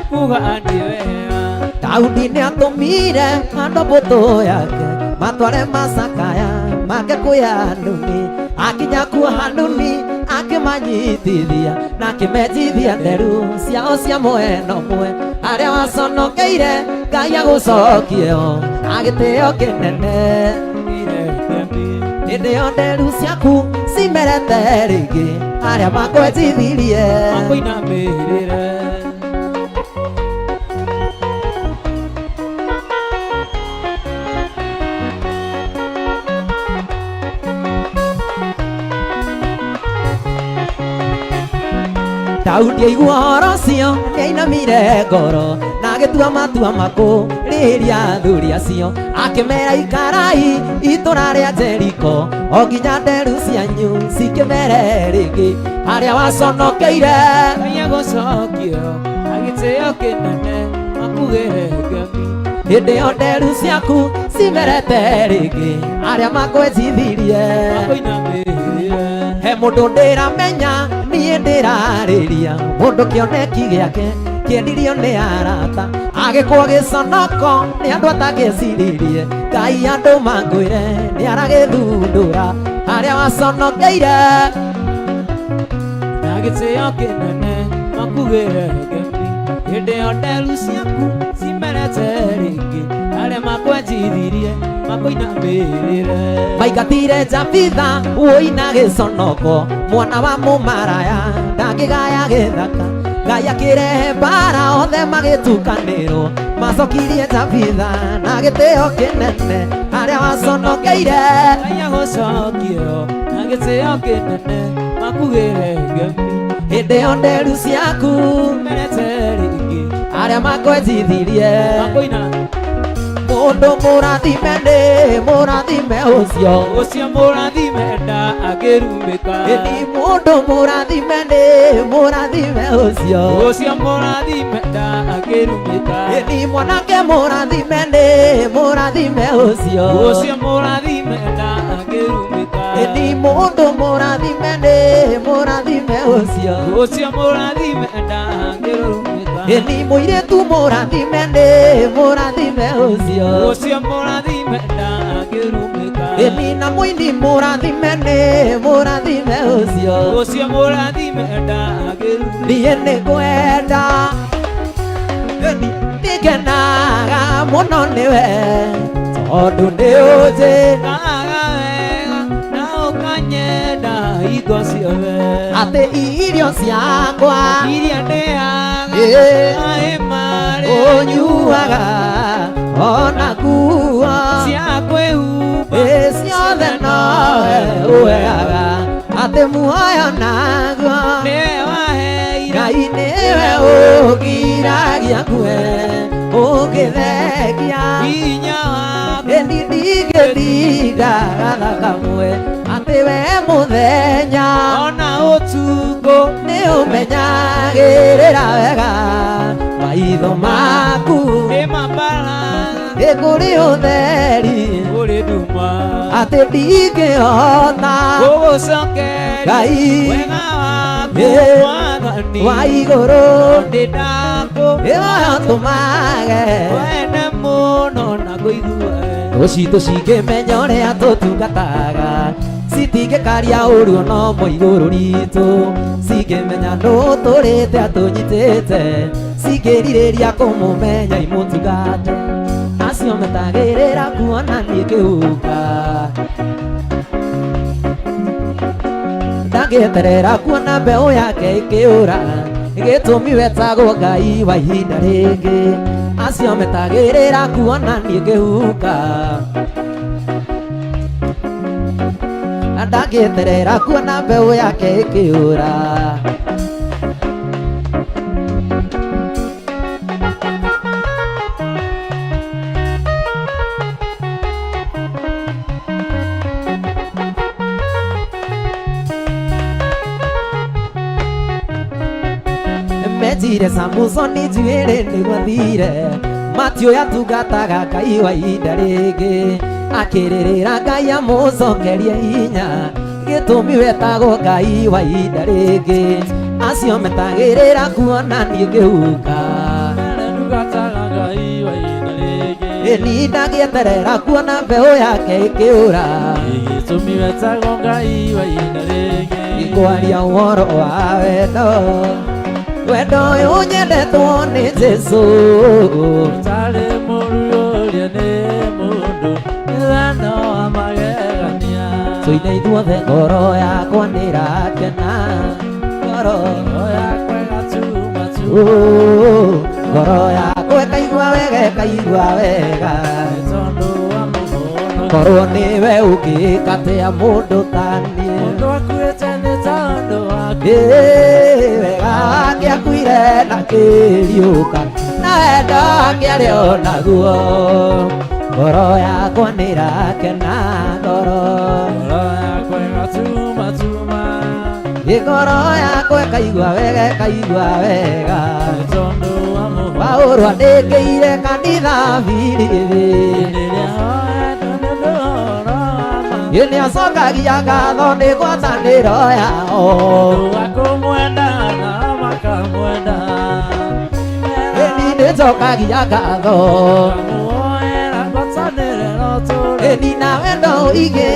Kuga nĩ wega. Daudi nĩ atũmire andũ mbũtũ yake matware macakaya make kwĩ Hanuni. Akinya kuo Hanuni akĩmanyitithia na akĩmetithia nderu ciao cia mwena ũmwe. Arĩa waconokeire Ngai agũcokie o na gĩtĩo kĩnene. Hĩndĩ ĩyo nderu ciaku cimerete rĩngĩ arĩa makwetithirie Makũinamĩrĩre. Daudi aigua ũhoro ũcio nĩainamire ngoro na agĩtua matua makũrĩrĩria athuri acio akĩmera ikarai itũra rĩa Jeriko o nginya nderu cianyu cikĩmere rĩngĩ harĩa waconokeire. Ngai agũcokie na gĩtĩo kĩnene makugĩre ngemi. Hĩndĩ ĩyo nderu ciaku cimerete rĩngĩ arĩa makwetithirie Makũinamĩrĩre. He mũndũ ndĩramenya niĩ ndĩrarĩria mũndũ kĩoneki gĩake kĩendirio nĩ arata agĩkwo gĩconoko nĩ andũ atangĩciririe Ngai andũ mangwĩre nĩ aragĩthundũra harĩa waconokeire. Na gĩtĩo kĩnene makugĩre ngemi. Hĩndĩ ĩyo nderu ciaku cimerete rĩngĩ arĩa makwenjithirie makũinamĩrĩre. Maingatire Jabitha wũina gĩconoko mwana wa mũmaraya ndangĩgaya gĩthaka Ngai akĩrehe mbara othe magĩtukanĩrwo macokirie Jabitha na gĩtĩo kĩnene harĩa waconokeire. Ngai agũcokie na gĩtĩo kĩnene makugĩre ngemi. Hĩndĩ ĩyo nderu ciaku Cimerete rĩngĩ arĩa makwetithirie makũina. Mũndũ mũrathime nĩ mũrathime ũcio Ũcio mũrathime nda akĩrumĩka. Ĩni mũndũ mũrathime nĩ mũrathime ũcio Ũcio mũrathime nda akĩrumĩka. Ĩni mwanake mũrathime nĩ mũrathime ũcio Ũcio mũrathime nda akĩrumĩka. Ĩni mũndũ mũrathime nĩ mũrathime ũcio Ũcio mũrathime nda akĩrumĩka. Ĩni mũirĩtu mũrathime nĩ mũrathime ũcio Ũcio mũrathime nda akĩrumĩka. Ĩni na mũini mũrathime nĩ mũrathime ũcio Ũcio mũrathime nda akĩrumĩka. Niĩ nĩ ngwenda nĩngenaga mũno nĩwe tondũ nĩ ũnjĩkaga Kaga wega na ũkanyenda hingo ciothe. Atĩ irio ciakwa Iria ndĩaga Ĩ. maĩ marĩa ũnyuaga ona nguo cia kwĩhumba ĩ ciothe nowe ũheaga atĩ muoyo naguo nĩwe waheire. Ngai nĩwe ũngiragia ngue ũngĩthengia Hinya waku ĩni ndingĩtinda gatha kamwe atĩ we mũthenya ona ũtukũ nĩ ũmenyagĩrĩra wega maitho maku nĩ mambaraga ĩ kũrĩ ũtheri kũrĩ nduma atĩ ndingĩhota gũgũcokeria Ngai wega waku Ĩ. Mwathani wa igũrũ ndĩ ndakũ ĩyo tũmage wene mũno na kũigua tũcitũ cingĩmenya ũrĩa tũtungataga citingĩkaria ũru ona ũmwe igũrũ ritũ cingĩmenya nũ tũrĩte atũnyitĩte cingĩrirĩria kũmũmenya imũtungate acio metagĩrĩra kuona niĩ ngĩhuka ndangĩeterera kuona mbeũ yake ĩkĩũra Gĩtũmi wetagwo Ngai wa ihinda rĩngĩ, acio metagĩrĩra kuona niĩ ngĩhuka. Ndangĩeterera kuona mbeũ yake ĩkĩũra. Mejire Samusoni njuĩrĩ nĩguo athire, matiũĩ atungataga Ngai wa ihinda rĩngĩ, akĩrĩrĩra Ngai amũcokerie hinya, gĩtũmi wetagwo Ngai wa ihinda rĩngĩ, acio metagĩrĩra kuona niĩ ngĩhuka. Ĩni ndangĩeterera kuona mbeũ yake ĩkĩũra. Gĩtũmi wetagwo Ngai wa ihinda rĩngĩ. Ikwaria ũhoro wa wendo, wendo ũyũ nyendetwo nĩ Jesũ. Ũtarĩ mũruũrie nĩ mũndũ, nĩ wendo wa magegania. Tũine ithuothe, ngoro yakwa nĩrakena, ngoro. Ngoro yakwa ĩgatumatu. Ooh, ngoro yakwa ĩkaigua wega, ĩkaigua wega. Nĩ tondũ wa mũhonokia. Korwo nĩwe ũngĩkatea mũndũ ta niĩ. Mũndũ akuĩte nĩ tondũ waku. Ĩĩ, wega wake akuire na kĩriũka, na wendo wake arĩ o naguo. Ngoro yakwa nĩrakena, ngoro. Ngoro yakwa ĩgatumatuma. Ĩ ngoro yakwa ĩkaigua wega, ĩkaigua wega. Nĩ tondũ wa mũhonokia. Paũlũ andĩkĩire kanitha Filipi. Rĩrĩa hoetwo nĩ ũndũ wa ũhoro wa ma. Ĩ nĩacokagia ngatho nĩ ngwatanĩro yao. Ũndũ wa kũmwenda na makamwenda. Ĩni nĩnjokagia ngatho. Ngamuoera ngwatanĩro ĩrotũũra. Ĩni na wendo ũingĩ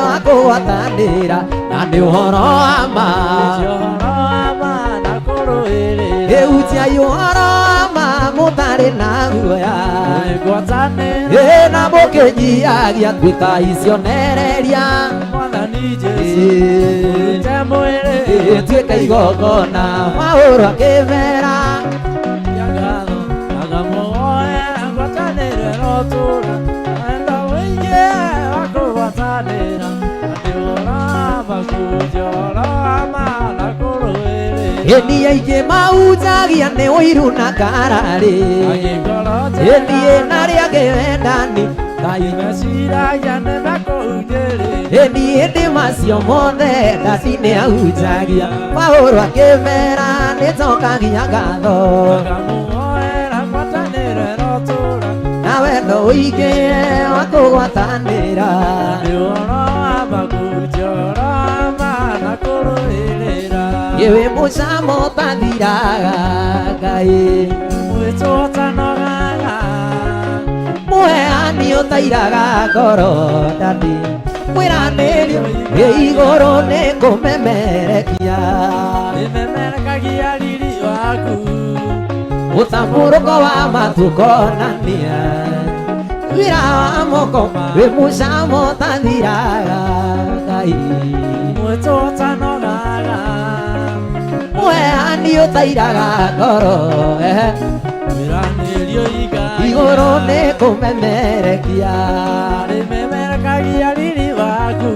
wa kũgwatanĩra, na nĩ ũhoro wa ma. Ũcio ũhoro wa ma na kũrũĩrĩra. Ĩhunjiai ũhoro wa ma mũtarĩ na guoya. Nĩ ngwatanĩro. Ĩ na mũkĩnyihagia, tuĩkai cionereria. Mwathani Jesũ, Ĩ. ũrute mwĩrĩ. Ĩtuĩke igongona. Paũlũ akĩmera. Ya ngatho, ngamuoera ngwatanĩro ĩrotũũra. Wendo ũingĩ wa kũgwatanĩra. Na nĩ ũhoro wa ma, kũhunjia ũhoro wa ma na kũrũĩrĩra. Ĩni aingĩ mahunjagia nĩ ũiru na ngararĩ. Angĩkorwo Ĩni ĩna arĩa angĩ wendani Ngai. meciragia nĩ mekũhunjĩrĩria. Ĩni ĩndĩ macio mothe ndadi nĩ ahunjagia. Paũlũ akĩmera nĩnjokagia ngatho. Ngamuoera ngwatanĩro ĩrotũũra. Na wendo ũingĩ wa kũgwatanĩra. Nĩ ũhoro wa ma, kũhunjia ũhoro wa ma na kũrũĩrĩra. Ĩwĩ mũcamo ũtathiraga Ngai. Mwĩtwo ũtanogaga. Mũheani ũtairaga ngoro ndadi. Mwĩranĩrio ĩ igũrũ nĩ kũmemerekia. Nĩmemerekagia riri waku. Mũtamũrũko wa matukonania. Wĩra wa moko wĩ mũcamo ũtathiraga Ngai. Mwĩtwo ũtanogaga. Mũheani ũtairaga ngoro eh. Mwĩranĩrio igagia. Igũrũ nĩ kũmemerekia. Nĩmemerekagia riri waku.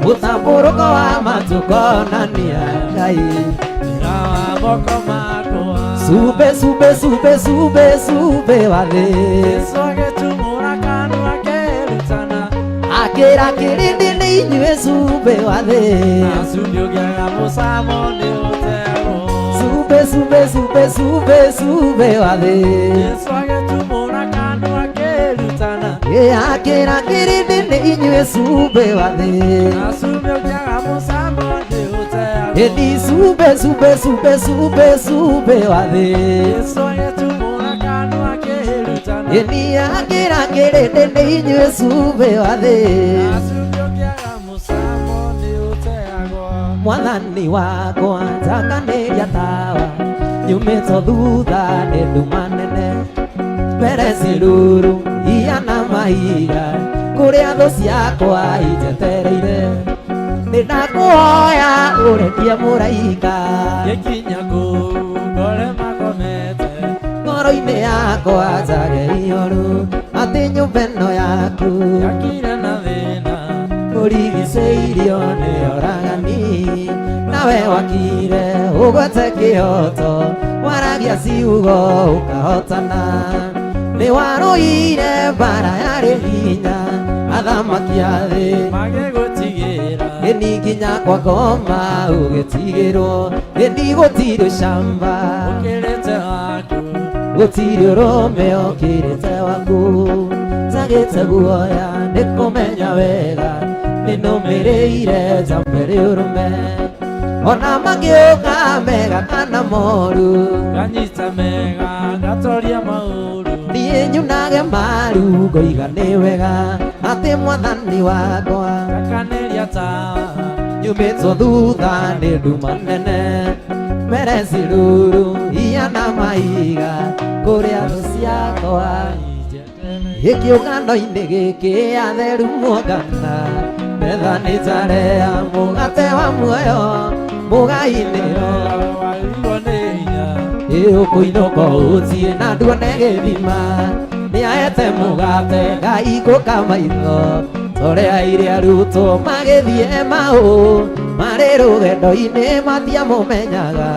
Mũtambũrũko wa matukonania Ngai. Wĩra wa moko makwa. Sube sube sube sube sube wa thĩ. Jesũ agĩtumũra kanua akĩrutana. Akĩra kĩrĩndĩ nĩ inyuĩ sube wa thĩ. Na cumbĩ ũngĩaga mũcamo nĩ ũteagwo. Sube sube sube sube sube wa thĩ. Jesũ agĩtumũra kanua akĩrutana. Ĩ akĩra kĩrĩndĩ nĩ inyuĩ sube wa thĩ. Na cumbĩ ũngĩaga mũcamo nĩ ũteagwo. Ĩni sube sube sube sube sube wa thĩ. Jesũ agĩtumũra kanua akĩrutana. Ĩni akĩra kĩrĩndĩ nĩ inyuĩ sube wa thĩ. Na cumbĩ ũngĩaga mũcamo nĩ ũteagwo. Mwathani wakwa njakanĩria tawa, nyumĩtwo thutha nĩ nduma nene, mbere ciruru iana mahiga, kũrĩa thũ ciakwa injetereire. Nĩ ndakũhoya ũrekie mũraika. Gĩkinya kũu ngore makomete. Ngoro-inĩ yakwa njage ihoru atĩ nyũmba ĩno yaku Yakire na thĩna. Ũrigicĩirio nĩ oragani nawe wakire ũgwete kĩhoto waragia ciugo ũkahotana nĩ warũire mbara yarĩ hinya athamaki a thĩ Magĩgũtigĩra. Ĩni nginya kwa ngoma ũgĩtigĩrwo ĩni gũtirĩ ũcamba Ũkĩrĩte waku. Gũtirĩ ũrũme ũkĩrĩte waku njagĩte guoya nĩ kũmenya wega nĩ nũmĩrĩire njamba ĩrĩ ũrũme ona mangĩũka mega kana moru. Nganyita mega ngatoria maũru. Niĩ nyunage maru ngoiga nĩ wega atĩ mwathani wakwa Ngakanĩria tawa. Nyumĩtwo thutha nĩ nduma nene mbere ciruru iana maiga kũrĩa thũ ciakwa gĩkĩũngano-inĩ gĩkĩ atheru muongana metha nĩ njare ya mũgate wa muoyo mũgai-inĩro Warigwo nĩ hinya. Ĩũkũinũka ũthiĩ na nduone gĩthima nĩ aete mũgate ngaikũka maitho torĩa irĩa arutwo magĩthiĩ Emau marĩ rũgendo-inĩ matiamũmenyaga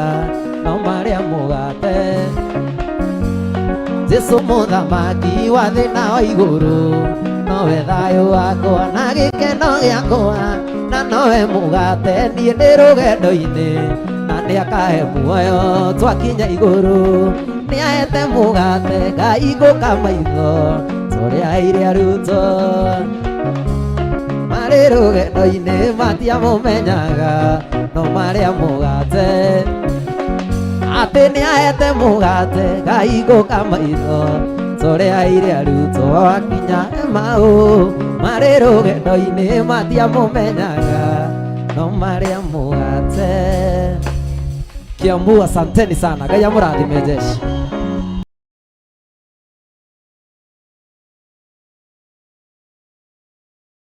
no marĩa mũgate Jesu mũthamaki wa thĩ na wa igũrũ nowe thayũ wakwa na gĩkeno gĩakwa na nowe mũgate niĩ ndĩ rũgendo-inĩ na nĩakahe muoyo twakinya igũrũ nĩaete mũgate ngaigũka maitho torĩa aire arutwo marĩ rũgendo-inĩ matiamũmenyaga no marĩa mũgate atĩ nĩaete mũgate ngaigũka maitho torĩa aire arutwo akinya Emau marĩ rũgendo-inĩ matiamũmenyaga no marĩa mũgate. Kiambu, asanteni sana. Ngai amũrathime jeshi.